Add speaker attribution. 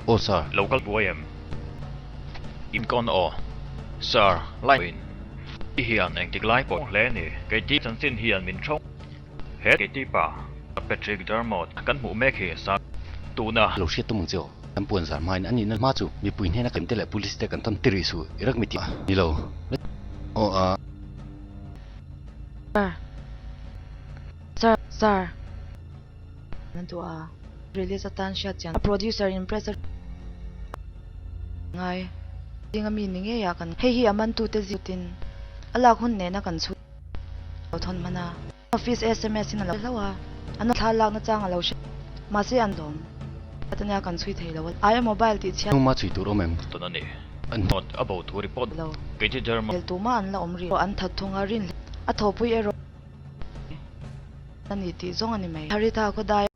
Speaker 1: Aw sir.
Speaker 2: Lo kal buai em? In kawn aw. Sir, lai in. I hian engtik lai pawh hle ni. Keiti chanchin hian min thawng. He keiti pa Patrick Dermot kan hmuh mek hi sir. Tuna.
Speaker 1: Lo hriat tum ang che aw. Kan puan zar hmain a nihna hma chu mipui hnena kan te leh police te kan tawn tir ih suh i rak mi tih a ni lo. Aw a.
Speaker 3: Sir. Sir. Sir. An duh a. Release atan hriat chian a producer in press a ngai zinga mi ni ngei ah kan hei hi a man tute zut in a lak hun nena kan chhut lo thawn hman a office sms in a lo hlauh a an thla lak na chang a lo hre mahse an lawm ania kan chhui thei lo a ai a mobile tih chhiat
Speaker 1: Hnuma chhui tur awm em?
Speaker 2: Tawn a ni.
Speaker 1: An
Speaker 2: Note a bo thu report
Speaker 3: lo
Speaker 2: kei chu German.
Speaker 3: Hel tuma an la awm rih an that thung a rin a thawhpui erawh. A ni tih zawng a ni mai. Haritha khaw dai.